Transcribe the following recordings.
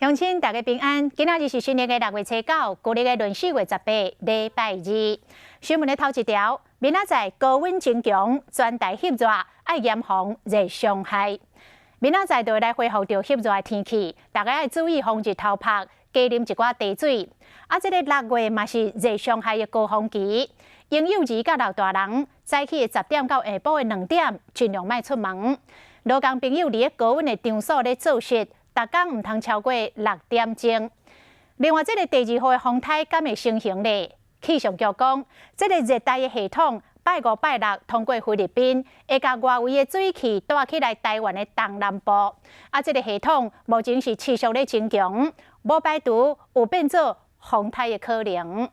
鄉親大家平安，今仔日是新曆的6月初9，舊曆的閏4月18，禮拜二。新聞的頭一條，明仔載高溫增強，全台翕熱，愛嚴防熱傷害。明仔載就會來恢復著翕熱的天氣，大家愛注意防日頭曝，加啉一寡茶水。啊，這个6月嘛是熱傷害的高峰期，嬰幼兒佮老大人早起的10點到下晡的2點，盡量莫出門。勞工朋友佇咧高溫的場所咧做事，逐工毋通超過6點鐘。另外，這个第二號的風颱敢會成型咧？氣象局講，這个熱帶的系統拜五拜六通過菲律賓，會共外圍的水汽帶起來台灣的東南部。啊，這个系統目前是持續咧增強，無排除有變做風颱的可能。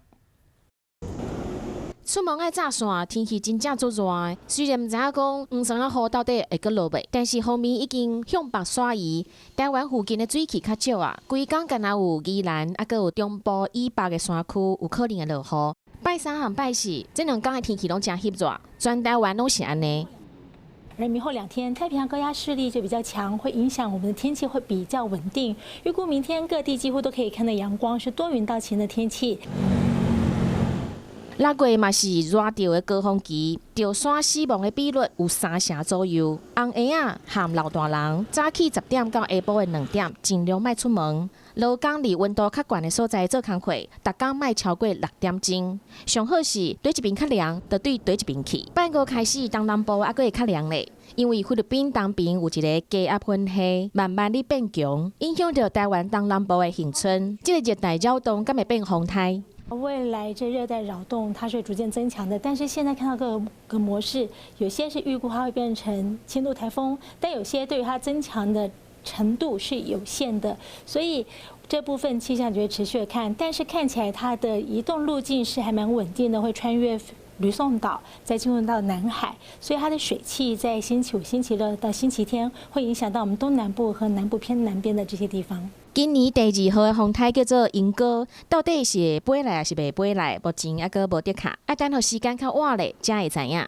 出門愛罩傘，天氣真正足熱。雖然毋知影講黃山仔雨到底會閣落袂，但是鋒面已經向北徙移。台灣附近的水汽較少啊，規工敢若有宜蘭，猶閣有中部以北的山區有可能會落雨。拜三和拜四這兩工的天氣攏誠翕熱，全台灣攏是按呢。而明後兩天，太平洋高壓勢力就比較強，會影響我們的天氣會比較穩定。預估明天各地幾乎都可以看到陽光，是多雲到晴的天氣。6月嘛是熱著的高峰期，著傘死亡的比率有三成左右。紅嬰仔和老大人早起10點到下晡的2點，盡量莫出門。勞工佇溫度較懸的所在做工課，逐工莫超過6點鐘。上好是佗一邊較涼，就對佗一邊去。拜五開始，東南部猶閣會較涼咧，因為菲律賓東邊有一个低壓雲系，慢慢咧變強，影響著台灣東南部的恆春。這个熱帶擾動敢會變風颱？未來這熱帶擾動它是逐漸增強的，但是現在看到各個模式，有些是預估它會變成輕度颱風，但有些對於它增強的程度是有限的，所以這部分氣象局會持續的看，但是看起來它的移動路徑是還蠻穩定的，會穿越呂宋島，再進入到南海，所以它的水汽在星期五、星期六到星期天會影響到我們東南部和南部偏南邊的這些地方。今年第二號的風颱叫做鶯歌，到底是會飛來抑是袂飛來？目前猶閣無的確，愛等予時間較晚咧，才會知影。